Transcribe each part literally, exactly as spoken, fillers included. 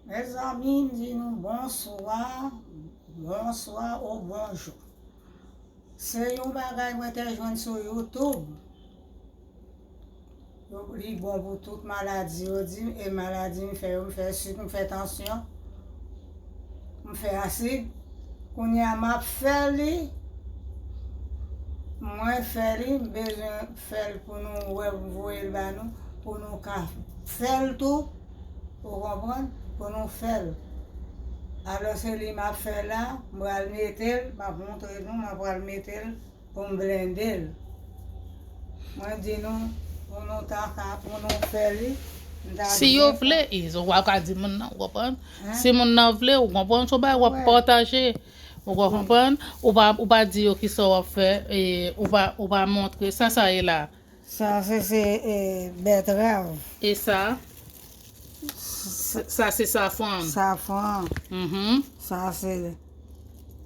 Mezanmi, m di nou bonswa, bonswa ou bonjou. Se yon bagay mwen te jwenn sou YouTube. Yo, li bon pou tout maladi, yo di, e maladi m fè yo, m fè sik, m fè tansyon, m fè asid. Kounye a m ap fè li, mwen fè li, m bezwen fè l pou nou wè, m voye l ba nou, pou nou ka fè l tou, ou konprann, pou nou fè l. Alò, se li m ap fè la, m pral mete l, m ap montre nou, m ap pral mete l pou m blende l. Mwen di nou, pou nou ta ka, pou nou fè li, m ta Si yo vle, e, w ap ka di moun nan, ou konprann? Si moun nan vle, ou konprann, se yon bagay w ap pataje, ou konprann? Ou pa, ou pa di yo kisa w ap fè, e, ou pa, ou pa montre, sa, sa ye la. Sa, se, se, e, bètrav. E sa? Sa, sa se safran. Safran. Mhm. Sa se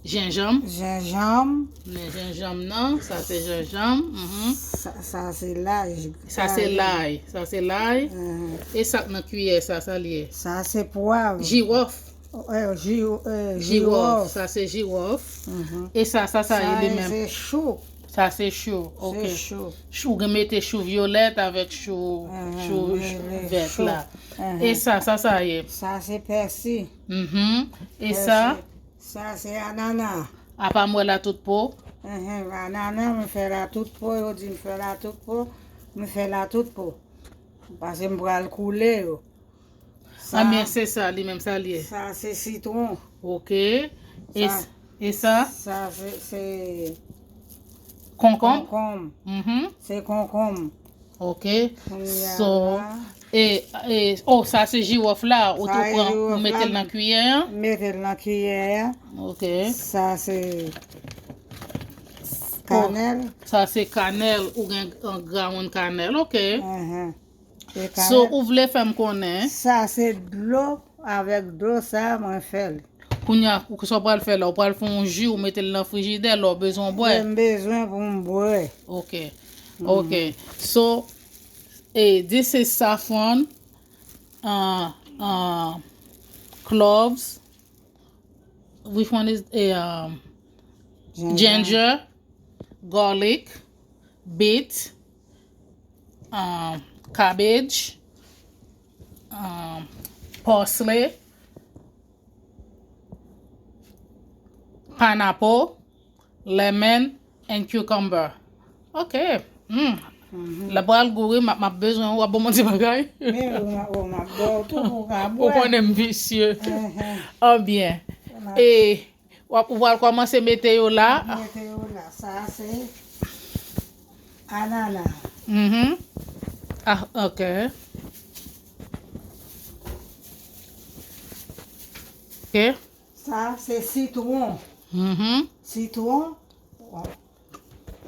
Jenjanm. Jenjanm. Men jenjanm nan, sa se jenjanm. Mhm. Sa, sa se laj. Sa se lay. Sa se lay. Mhm. E sa k nan kiyè, sa, sa l ye? Sa se pwav. Jiwòf. Eh, ji-, eh, Jiwòf. Jiwòf. Sa se jiwòf. Mhm. E sa, sa, sa ye li menm? Sa se chou. Sa se chou. Ok. Se chou. Chou, gen mete chou vyolèt avèk chou, mhm, chou, men, chou men vèt chou la. Mhm. E sa, sa, sa ye? Sa se pèsi. Mhm. E sa? Pèsi. Sa se anana. Apa m wè la tout po? Enhen, anana, m fè la tout po, yo di m fè la tout po, m fè la tout po. Paske m pral koule yo. Sa, Anbyen, se sa, li menm sa l ye. Sa se sitwon. Ok. E sa, s-, e sa? Sa se, se Konkonm? Konkonm. Mhm. Se konkonm. Ok. Kounye a So, la. e, e, oh, sa se jiwòf la, ou Sa tou e pran, ou jiwòf mete la, l nan kiyè an? Mete l nan kiyè a. Ok. Sa se Oh, kanèl. Sa se kanèl, ou gen, uh, grawoun kanèl, ok. Enhen. E So, kanèl. ou vle fè m konnen? Sa se dlo, avèk dlo sa, mwen fè l. Kounye a, ou, sa w pral fè la, ou pral fè yon ji, ou mete l nan frijidè, lè w bezwen w bwè. Lè m bezwen pou m bwè. Ok. Mhm. Ok. So, eh, this is saffron, uh, uh, cloves. Which one is, eh, um, Ginger. ginger, garlic, beet, um, cabbage, um, parsley, pineapple, lemon, and cucumber. Ok. Hmm. Mhm. Lè pral gou wi, m ap, m ap bezwen ou ap ban m yon ti bagay. Men ou m ap, ou m ap ba w tou pou w ka Ou bwè. konnen m visye. Enhen. Anbyen. M ap E w ap, ou pral kòmanse mete yo la. Mete yo la. Sa se anana. Mhm. Ah, ok. Ok. Sa se sitwon. Mhm. Sitwon.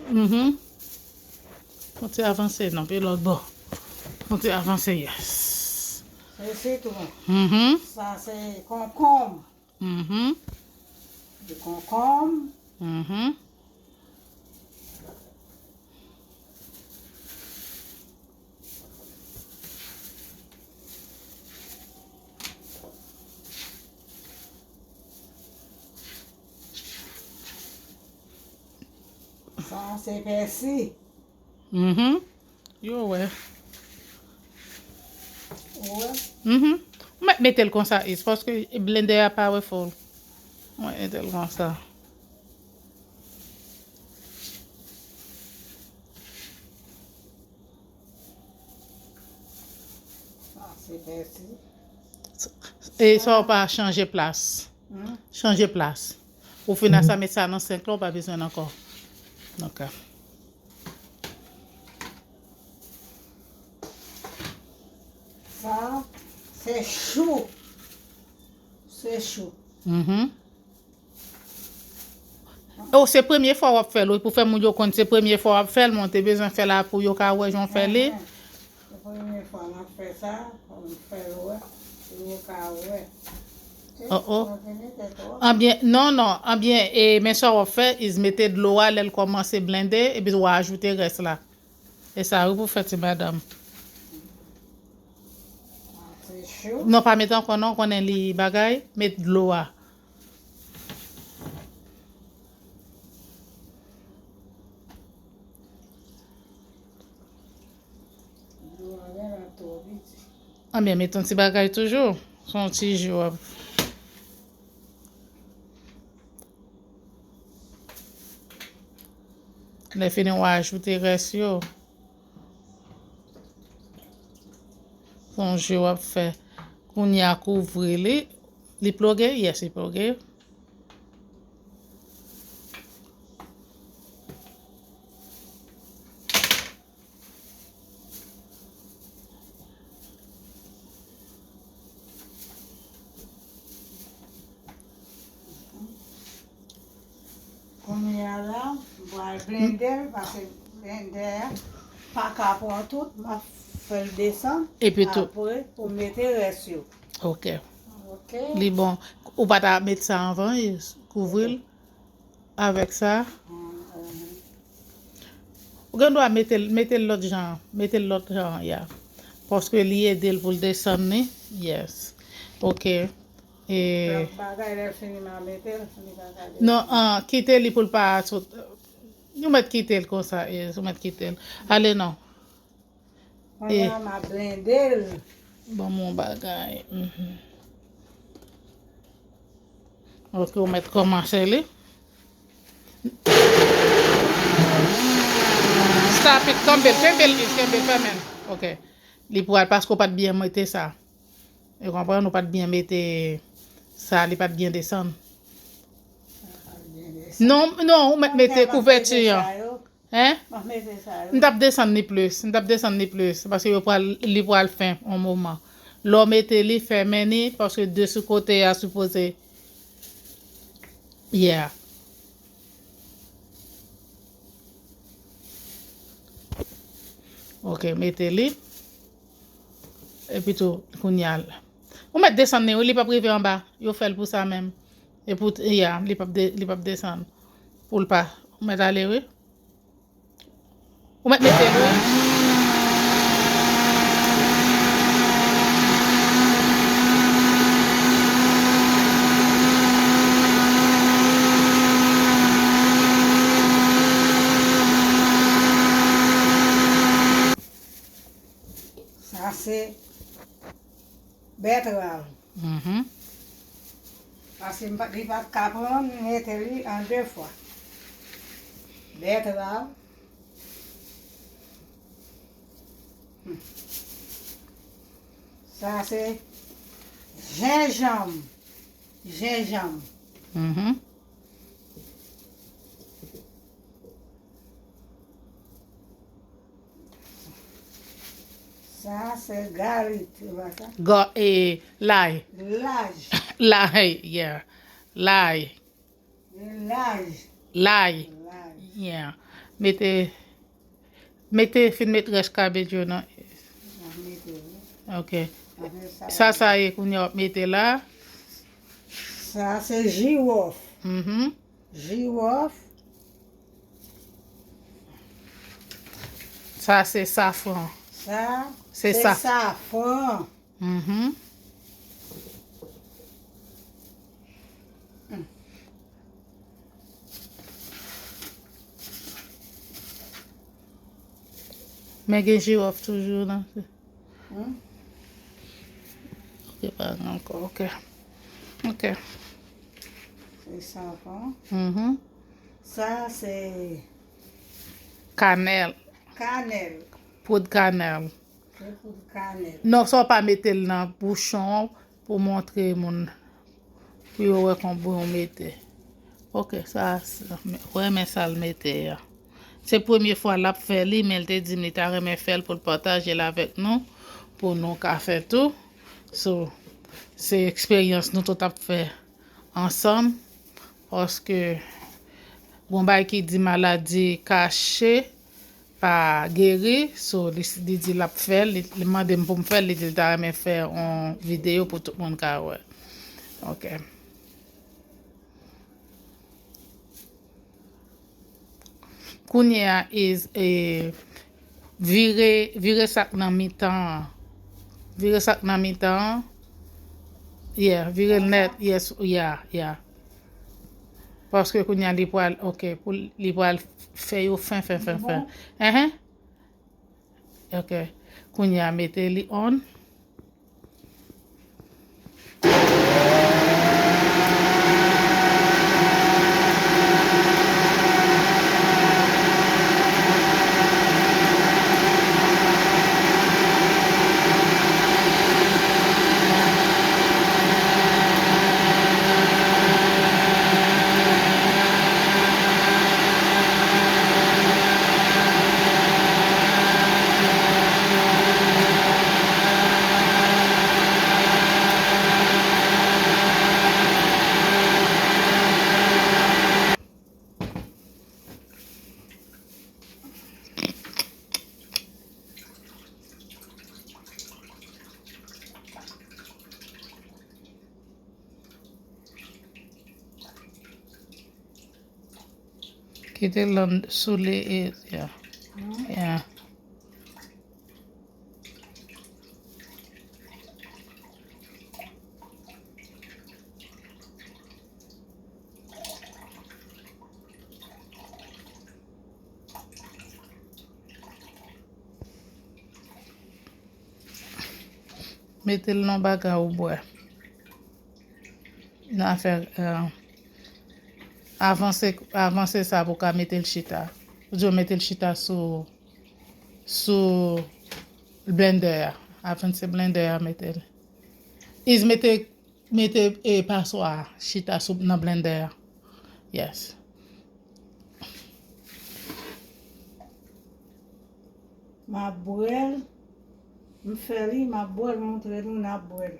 Mhm. Fon ti avanse, non, pe lòt bò. Fon ti avanse, yes. Se sitwon. Mhm. Sa se konkonm. Mhm. Se konkonm. Mhm. Sa se pèsi. Mhm. Yo wè. Ou wè? Mhm. Mwen mete l konsa, is, paske blendè a powerful. Mwen mete l konsa. Sa se pèsi. E sa w pa chanje plas. Hmm? Chanje plas. Ou fin a sa, met sa nan senk la, ou pa bezwen l ankò. Ok. Sa, se chou. Se chou. Mhm. Oh, se premye fwa w ap fè l, wi, pou fè moun yo konn se premye fwa w ap fè l, men w te bezwen fè la pou yo ka wè jan w fè li. Enhen. Se premye fwa m ap fè sa, fò m fè l wè, pou yo ka wè. Oh, oh. Anbyen, non, non, anbyen, e, men sa w ap fè, is mete dlo a, lè l kòmanse blende, epi w a ajoute rès la. E sa, wi, pou fè ti madanm. Sa se Non, pa met ankò non, konnen li bagay, met dlo a. Anbyen, met yon ti bagay toujou. Se yon ti ji w ap. Lè fini, w a ajoute rès yo. Se yon ji w ap fè. Kounye a, kouvri li. Li ploge? Yes, li ploge. Kounye a la, m pral blende l, paske blendè a pa ka pran tout, m ap fè l desann. Epi tou. Apre, pou mete rès yo. Ok. Ok. Li bon. Ou pa ta met sa anvan, e kouvri l avèk sa. Mhm. Ou gen dwa mete l, mete l lòt jan, mete l lòt jan, ya. Paske li ede l pou l desann li. Yes. Ok. E lòt bagay, lè l fini, m a mete l, li pa ka desann. Non, an, kite li pou l pa sot. Ou mèt kite l konsa, yes, ou mèt kite l. Ale non. Kounye a, m a blende l. Ban m yon bagay. Mhm. Ok, ou mèt kòmanse li. Stop it, kenbe l, kenbe l, Yves, kenbe l, fèmen l. Ok. Li pral paske ou pa t byen mete sa. Ou konprann, ou pa t byen mete sa, li pa t byen desann. Non, non, ou mèt mete kouvèti an. Hein? M ap mete sa yo. M t ap desann li plis. M t ap desann li plis. Paske yo pral, li pral fen yon moman. Lè w mete li, fèmen li, paske de sou kote a sipoze. Yeah. Ok, mete li. Epi tou, kounye a. Ou mèt desann li, wi, li p ap rive anba. Yo fè l pou sa menm. E pou, ya, li p ap de-, li p ap desann. Pou l pa. Ou mèt ale, wi. Ou mèt mete l, wi. Sa se bètrav. Mhm. Paske m pa, li pa t ka pran, m mete li an de fwa. Bètrav. Hmm. Sa se jenjanm. Jenjanm. Mhm. Sa se garit, se pa sa? Ga-, e, lay. Laj. Lay, yeah. Lay. Laj. Lay. Lay. Yeah. Mete, mete, fin met rès kabej yo nan. M ap mete, wi. Ok. Apre sa, sa, sa ye kounye a w ap mete la. Sa se jiwòf. Mhm. Jiwòf. Sa se safran. Sa se se saf-, safran. Mhm. Mm. Men gen jiwòf toujou la. Hmm? Ok, pa gen ankò, ok. Ok. Se safran. Mhm. Sa se kanèl. Kanèl. Poud kanèl. Se poud kanèl. Non, sa w pa mete l nan bouchon pou montre moun. Pou yo wè konbyen w mete. Ok, sa, sa, w renmen sa l mete a. Se premye fwa l ap fè li, men l te di m li ta renmen fè l pou l pataje l avèk nou, pou nou ka fè tou. So, se eksperyans nou tout ap fè ansanm, paske gon bagay ki di maladi kache pa geri, so li, li di l ap fè l, li, li mande m pou m fè l, li di l ta renmen fè yon videyo pou tout moun ka wè. Ok. Kounye a, is, e, vire, vire sa k nan mitan an. Vire sa k nan mitan an. Yeah, vire l nèt. Yes, yeah, yeah. Paske kounye a li pral, ok, pou li pral fè yo fen, fen, fen, fen. Enhen. Ok. Kounye a mete li on. Kite l sou li e, yeah. Yeah. Mete l nan bagay ou bwè. Nan afè, eh, avanse, avanse sa pou ka mete l chita. Ou di w mete l chita sou, sou blender a. Avanse blender a, mete l. Is mete, mete, eh, paswa a chita sou, nan blender a. Yes. M ap bwè l. M fè li, m ap bwè l, montre nou n ap bwè l.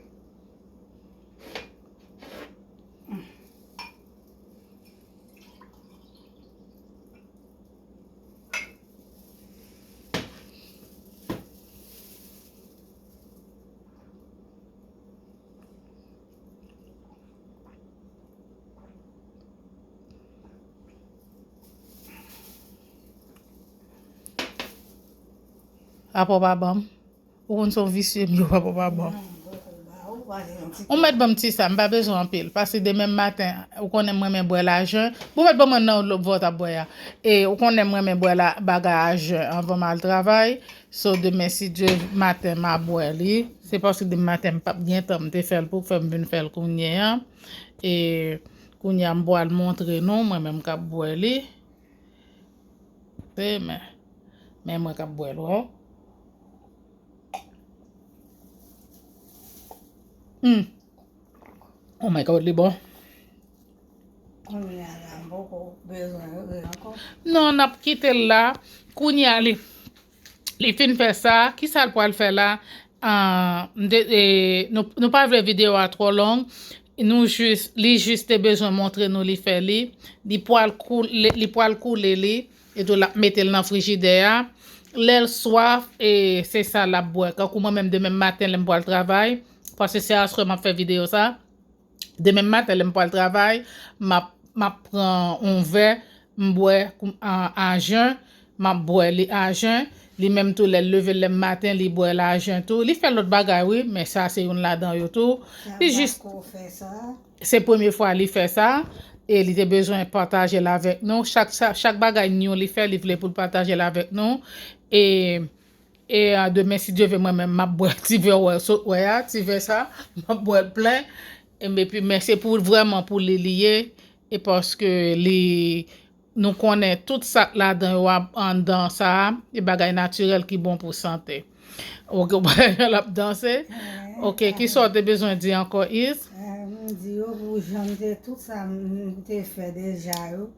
Apa w pa ban m? Ou konn se yon visye m ye, apa w pa ban m? Ou mèt ban m ti sa, m pa bezwen anpil. Paske demen maten, ou konnen m renmen bwè l a jen. Ou mèt ban mwen nan lòt vò w t ap bwè a. E ou konnen m renmen bwè l a bagay a jen anvan m al travay. So, demen, si Dye maten, m a bwè li. Se paske demen maten, m p ap gen tan, m te fè l pou fè m vin fè l kounye a. E kounye a, m pral montre nou, mwen menm k ap bwè li. Se men, men mwen k ap bwè l, wè. Hmm. Oh my God, li bon. Kounye a la, m poko bezwen rele ankò. Non, n ap kite l la. Kounye a, li, li fin fè sa. Kisa l pral fè la? Ah, m te, eh, nou, nou pa vle videyo a twò long. Nou jis, li jis te bezwen montre nou li fè li. Li pral koule, li pral koule li. Etou l ap mete l nan frijidè a. Lè l swaf, e se sa l ap bwè. Kankou mwen menm demen maten lè m pral travay. Paske se aswè m ap fè videyo sa. Demen maten, lè m pral travay, m ap, m ap pran yon vè, m bwè kou-, a, a jen, m ap bwè li a jen. Li menm tou, lè l leve l lè maten, li bwè l a jen tou. Li fè lòt bagay, wi, men sa se youn ladan yo tou. Li jis, se premye fwa li fè sa, e li te bezwen pataje l avèk nou. Chak, sa, chak bagay nou li fè, li vle pou l pataje l avèk nou. E E, a, demen, si Dye vle, mwen menm, m ap bwè ti vè w sot wè a, ti vè sa, m ap bwè l plen. E, epi, men se pou vrèman pou li li ye, e paske li, nou konnen tout sa k ladan yo ap anndan sa a, e bagay natirèl ki bon pou sante. Oke, w ap danse. Oke, kisa w te bezwen di ankò, Is? Eh, m di yo pou jan m te, tout sa m te fè deja yo.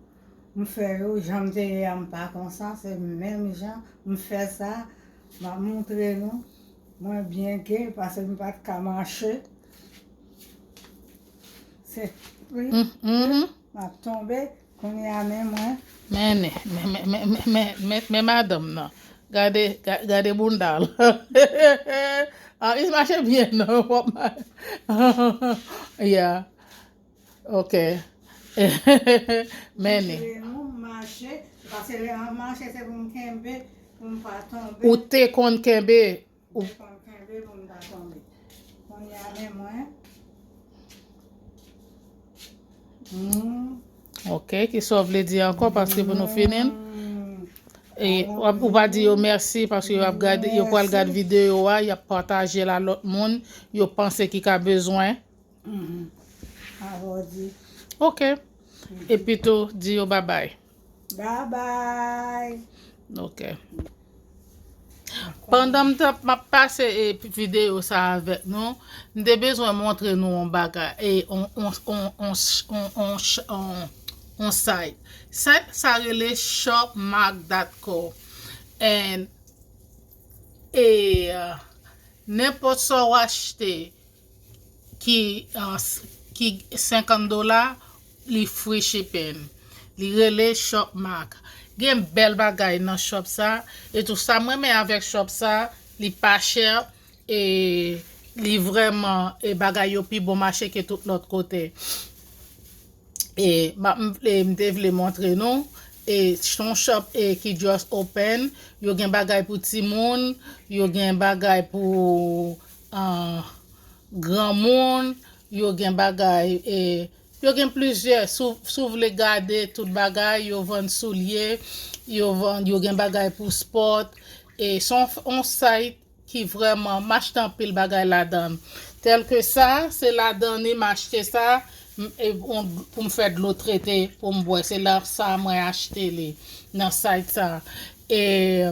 M fè yo, jan m te ye a, m pa konsa, se menm jan m fè sa, m ap montre nou. Mwen byen gè, paske m pa t ka mache. Se, wi, m ap tonbe, kounye a men mwen. Men, men, men madanm nan. Gade, ga-, gade bounda l. Ah, li mache byen, non, w ap ma-, yeah. Ok. Men li. Montre nou mache, paske lè m ap mache, se pou m kenbe, pou m pa tonbe. Ou te konn kenbe. Ou te konn kenbe pou m pa tonbe. Kounye a, men mwen. Ok, kisa w vle di ankò, paske pou nou fini l? E w ap, ou pa di yo mèsi, paske yo ap gade, yo pral gade videyo a, y ap pataje l a lòt moun yo panse ki ka bezwen. Avè w di. Ok. Epi tou, di yo babay. Babay. Ok. Pandan m t ap, m ap pase e, videyo sa avèk nou, m te bezwen montre nou yon bagay, e, on, on, on, on, on, on, ch- on, on site. Site sa rele shopmark dot co. And, e, uh, nenpòt sa w achte ki, uh, s- ki senkant dola, li free shipping. Li rele Shopmark. Gen bèl bagay nan shop sa. E tou sa m renmen avèk shop sa, li pa chè, e li vrèman, e bagay yo pi bon mache ke tout lòt kote. E m ap- m vle- m te vle montre nou, e se yon shop, e ki just open. Yo gen bagay pou timoun, yo gen bagay pou, ah, granmoun, yo gen bagay, e yo gen plizyè. Si w- si w vle gade tout bagay, yo vann soulye, yo vann, yo gen bagay pou spòt. E se yon f- yon site ki vrèman, m achte anpil bagay ladan l. Tèlke sa, se ladan li m achte sa, m- e, on- pou m fè dlo trete, pou m bwè. Se la sa mwen achte li, nan site sa. E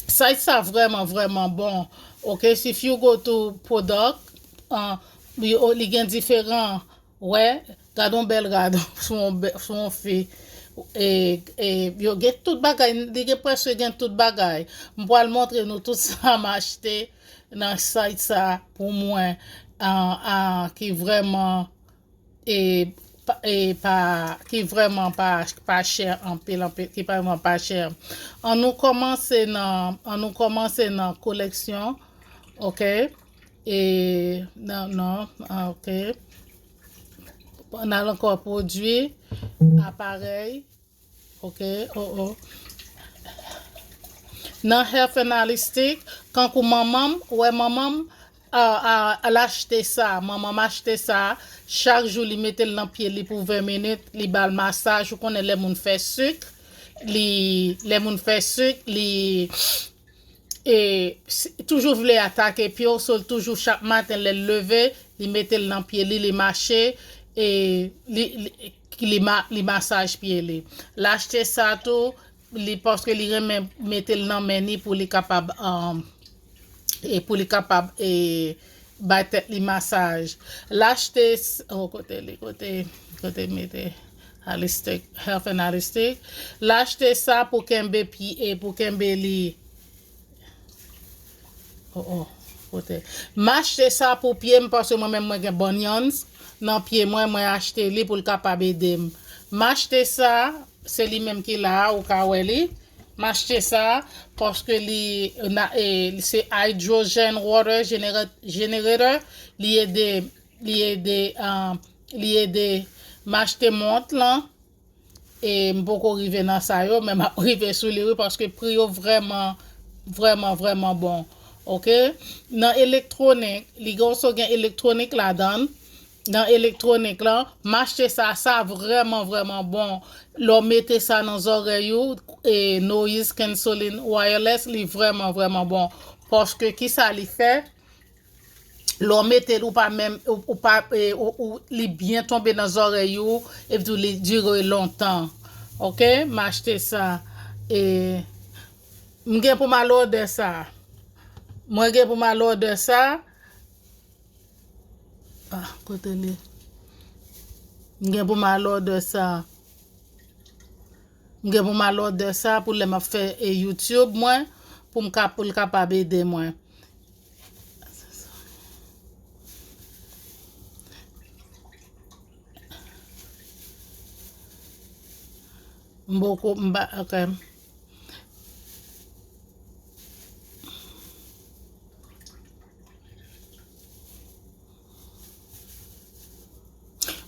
site sa vrèman, vrèman bon. Ok, if you go to product, uh, li, li gen diferan. Wè, gad on bèl rad sou on, bè- sou on fi. E, e, yo gen tout bagay, li gen prèske gen tout bagay. M pral montre nou tout sa m achte nan site sa pou mwen, a, a, ki vrèman, e, pa, e, pa, ki vrèman pa, pa chè anpil, anpil, ki pa vrèman pa chè. An nou kòmanse nan, an nou kòmanse nan koleksyon, ok? E, non, non, ah, ok. N al ankò pwodui, aparèy, ok, oh, oh. Nan Health and Holistic, kankou manman m, wè manman m, a, a, l achte sa, manman m achte sa, chak jou li mete l nan pye li pou ven minit, li ba l masaj, ou konnen lè moun fè sik, li, lè moun fè sik, li, e, si- toujou vle atake pye w, so l toujou chak maten lè l leve, li mete l nan pye li, li mache, e li, li, li, ma, li masaj pye li. L achte sa tou, li paske li renmen mete l nan men ni pou li kapab, um, e pou li kapab, e, bay tèt li masaj. L achte, s- oh, kote li, kote, kote mete Holistic, Health and Holistic. L achte sa pou kenbe pye, e pou kenbe li. Oh, oh, kote. M achte sa pou pye m, paske mwen menm mwen gen bunions nan pye mwen, mwen achte li pou l kapab ede m. M achte sa, se li menm ki la a, ou ka wè li. M achte sa, paske li, na, e, se hydrogen water genera- generator, li ede, li ede, ah, li ede. M achte mont lan, e m poko rive nan sa yo, men m ap rive sou li, wi, paske pri yo vrèman, vrèman, vrèman bon. Ok? Nan elektwonik, li gen, oso gen elektwonik ladan l. Nan elektwonik lan, m achte sa, sa vrèman, vrèman bon. Lè w mete sa nan zòrèy ou, e, noise cancelling wireless, li vrèman, vrèman bon. Paske kisa li fè? Lè w mete l, ou pa menm, ou, ou pa, e, ou, ou, li byen tonbe nan zòrèy ou, epi tou li dire lontan. Ok? M achte sa. E, m gen pou m al òdè sa. Mwen gen pou m al òdè sa. Ah, kote li? M gen pou m al òdè sa. M gen pou m al òdè sa pou lè m ap fè, e, YouTube mwen, pou m ka, pou l kapab ede mwen. M poko, m pa, ok.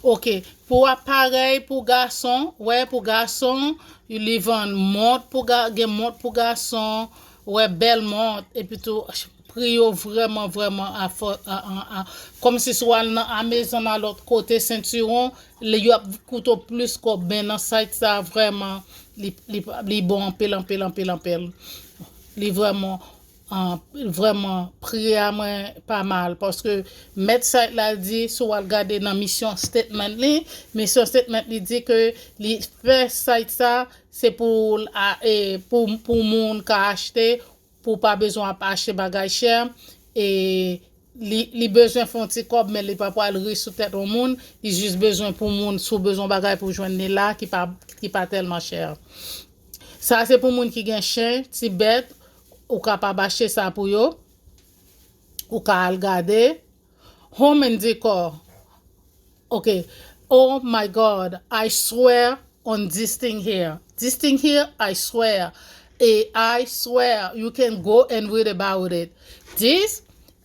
Ok, pou aparèy pou gason, wè, pou gason, li vann mont pou ga, gen mont pou gason, wè, bèl mont, epi tou, pri yo vrèman, vrèman a fò, a, a, a, kòmsi si w al nan Amazon a lòt kote, sentiwon, li, yo ap koute w plis kòb, men nan site sa, vrèman, li, li, li bon anpil, anpil, anpil, anpil. Li vrèman, ah, vrèman, pri a mwen pa mal, paske mèt site la di, si w al gade nan mission statement li, mission statement li di ke li fè site sa, se pou, a, e, pou, pou moun ka achte, pou w pa bezwen ap achte bagay chè, e li, li bezwen fè yon ti kòb, men li pa pral ri sou tèt yon moun, li jis bezwen pou moun, si w bezwen bagay pou jwenn li la, ki pa, ki pa tèlman chè. Sa se pou moun ki gen chen, ti bèt, ou kapab achte sa pou yo, ou ka al gade. Home and Decor. Okay. Oh my God, I swear on this thing here. This thing here, I swear. Eh, I swear, you can go and read about it. This,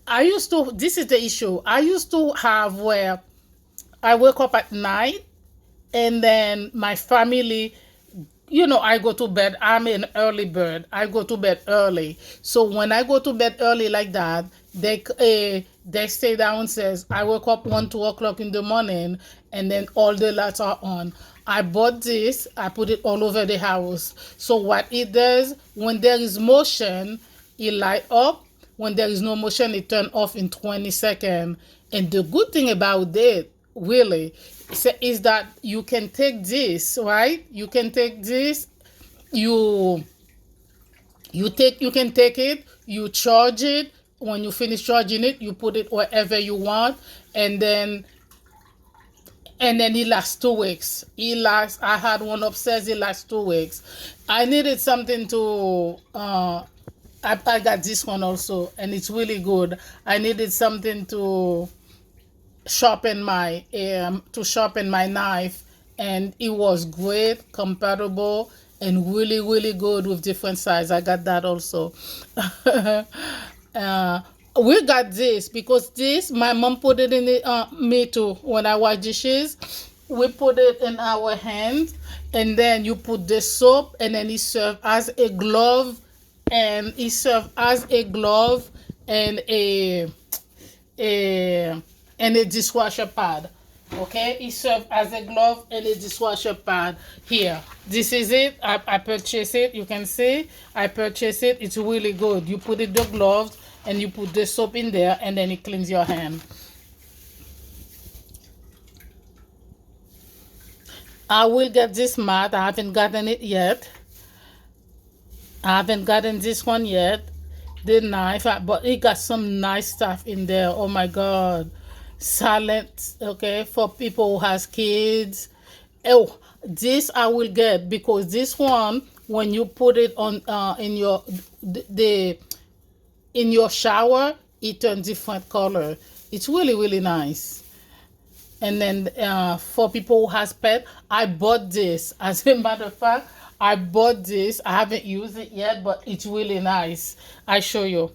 I used to, this is the issue. I used to have where I wake up at night and then my family, you know, I go to bed. I'm an early bird. I go to bed early. So when I go to bed early like that, they, uh, they stay downstairs. I wake up one, two o'clock in the morning, and then all the lights are on. I bought this. I put it all over the house. So what it does, when there is motion, it light up. When there is no motion, it turn off in twenty seconds. And the good thing about it, really, is that you can take this, right? You can take this, you you take you can take it, you charge it. When you finish charging it, you put it wherever you want, and then and then it lasts two weeks. It lasts. I had one upstairs. It lasts two weeks. I needed something to. Uh, I, I got this one also, and it's really good. I needed something to sharpen my um, to sharpen my knife, and it was great, compatible, and really, really good with different size. I got that also. Uh, we got this because this, my mom put it in the, uh, me too. When I wash dishes, we put it in our hand, and then you put the soap, and then it serve as a glove, and it serve as a glove and a, a and a dishwasher pad. Okay, it serve as a glove and a dishwasher pad. Here, this is it. I, I purchase it. You can see I purchase it. It's really good. You put it the gloves and you put the soap in there, and then it cleans your hand. I will get this mat. I haven't gotten it yet. I haven't gotten this one yet. The knife, uh, but it got some nice stuff in there. Oh my God. Silent, okay, for people who has kids. Oh, this I will get because this one, when you put it on, uh, in your, the, the in your shower, it turn different color. It's really, really nice. And then, uh, for people who has pet, I bought this. As a matter of fact, I bought this. I haven't used it yet, but it's really nice. I show you.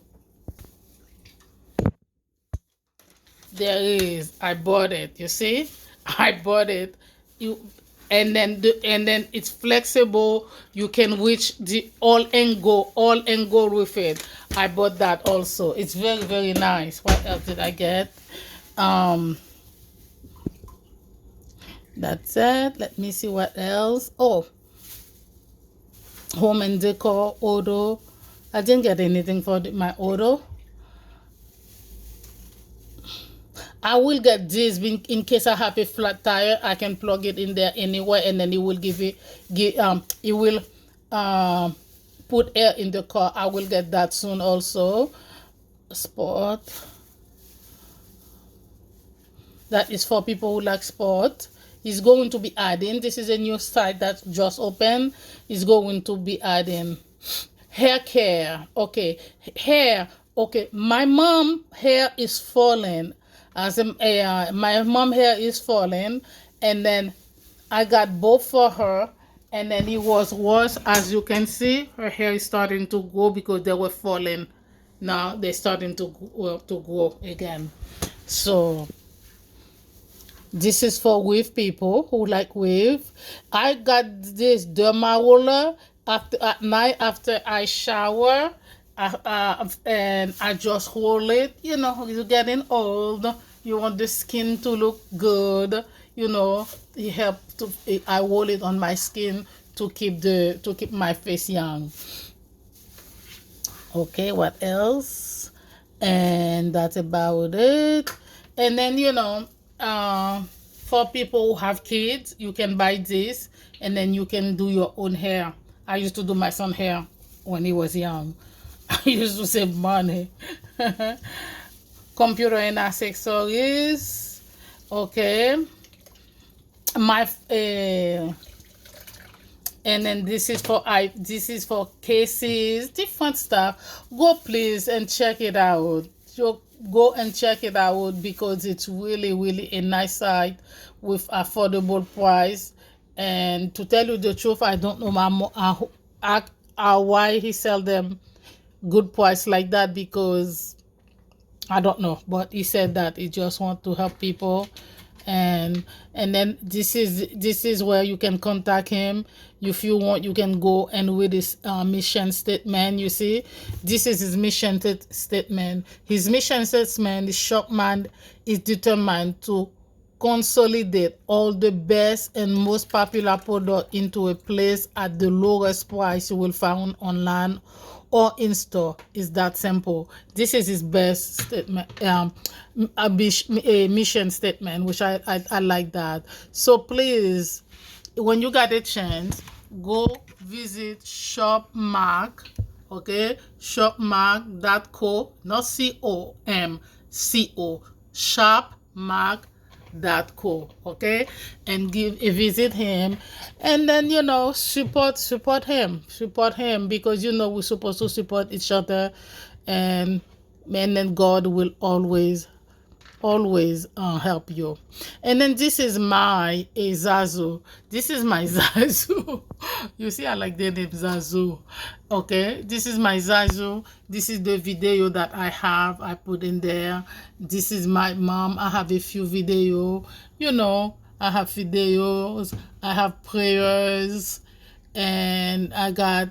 There it is. I bought it. You see? I bought it. You and then the, and then it's flexible. You can reach the all angle, all angle with it. I bought that also. It's very, very nice. What else did I get? Um, that's it. Let me see what else. Oh, Home and Decor, Odo. I didn't get anything for the, my Odo. I will get this in, in case I have a flat tire. I can plug it in there anywhere, and then it will give it, give, um, it will, um, put air in the car. I will get that soon also. Sport. That is for people who like sport. Is going to be adding. This is a new site that just opened. Is going to be adding. Hair care. Okay. Hair. Okay. My mom hair is falling. As in, uh, my mom hair is falling. And then I got both for her. And then it was worse. As you can see, her hair is starting to go because they were falling. Now they're starting to gr- uh, to grow again. So this is for weave people who like weave. I got this derma roller after at night after I shower. I, I, and I just roll it. You know, you're getting old. You want the skin to look good. You know, it help to, I roll it on my skin to keep the, to keep my face young. Okay, what else? And that's about it. And then, you know, uh, for people who have kids, you can buy this and then you can do your own hair. I used to do my son hair when he was young. I used to save money. Computer and accessories. Okay. My, eh, and then this is for I this is for cases, different stuff. Go please and check it out. Yo, go and check it out because it's really, really a nice site with affordable price. And to tell you the truth, I don't know my mo- uh, who- uh, uh, why he sell them good price like that, because I don't know, but he said that he just want to help people. And and then this is this is where you can contact him. If you want, you can go and read his uh, mission statement. You see, this is his mission st- statement. His mission statement is: Shopman is determined to consolidate all the best and most popular product into a place at the lowest price you will find online or in store. It's that simple. This is his best statement, um, a, a mission statement, which I, I, I like that. So please, when you got a chance, go visit Shop Mark, okay? Shop Mark dot co, not C O M, C O, Shop Mark dot co, okay? And give a visit him, and then, you know, support support him, support him, because, you know, we're supposed to support each other, and and then God will always always uh, help you. And then this is my a Zazu. This is my Zazu. You see, I like the name Zazu. Okay, this is my Zazu. This is the video that I have. I put in there. This is my mom. I have a few video. You know, I have videos. I have prayers. And I got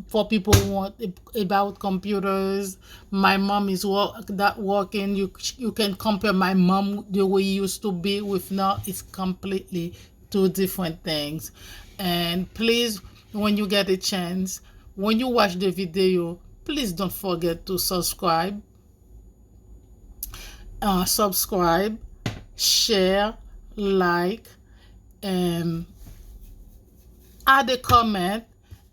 for people who want about computers. My mom is work that working. You you can compare my mom the way it used to be with now. It's completely two different things. And please, when you get a chance, when you watch the video, please don't forget to subscribe. Uh, subscribe, share, like, and add a comment.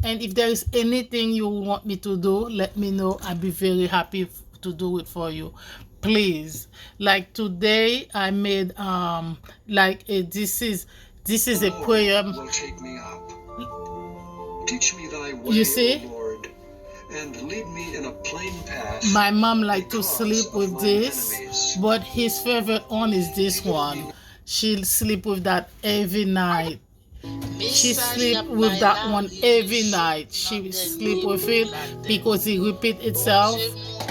And if there is anything you want me to do, let me know. I'll be very happy to do it for you. Please. Like today, I made um like a, this is this is a prayer. Will take me up. Teach me thy way, you see? O Lord, and lead me in a plain path. My mom like to sleep with this, but his favorite one is this one. She sleep with that every night. She sleep with that one every night. She sleep with it because it repeat itself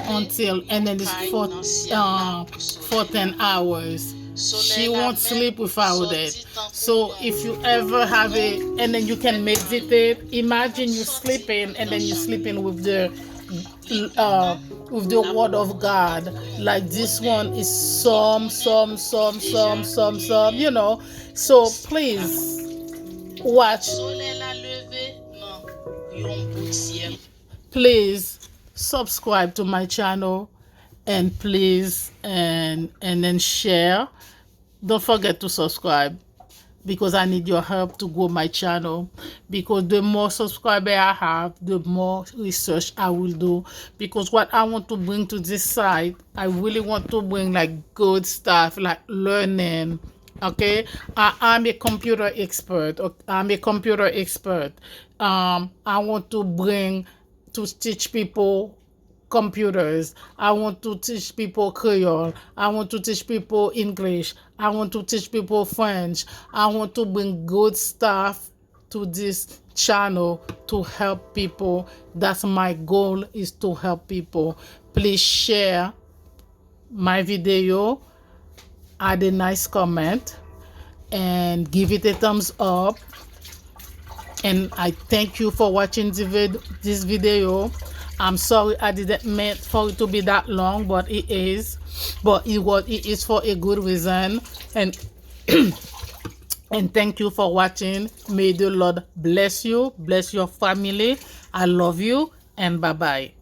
until, and then it's for uh, for ten hours. She won't sleep without it. So if you ever have it, and then you can meditate, imagine you sleeping and then you sleeping with the uh, with the word of God. Like this one is some, some, some, some, some, some, you know. So please watch. Please subscribe to my channel and please and and then share. Don't forget to subscribe because I need your help to grow my channel. Because the more subscriber I have, the more research I will do. Because what I want to bring to this site, I really want to bring like good stuff, like learning. Okay, I, I'm a computer expert. Okay? I'm a computer expert. Um, I want to bring to teach people computers. I want to teach people Creole. I want to teach people English. I want to teach people French. I want to bring good stuff to this channel to help people. That's my goal, is to help people. Please share my video, add a nice comment, and give it a thumbs up. And I thank you for watching the vid- this video. I'm sorry I didn't meant for it to be that long, but it is. But it was it is for a good reason. And and thank you for watching. May the Lord bless you, bless your family. I love you and bye bye.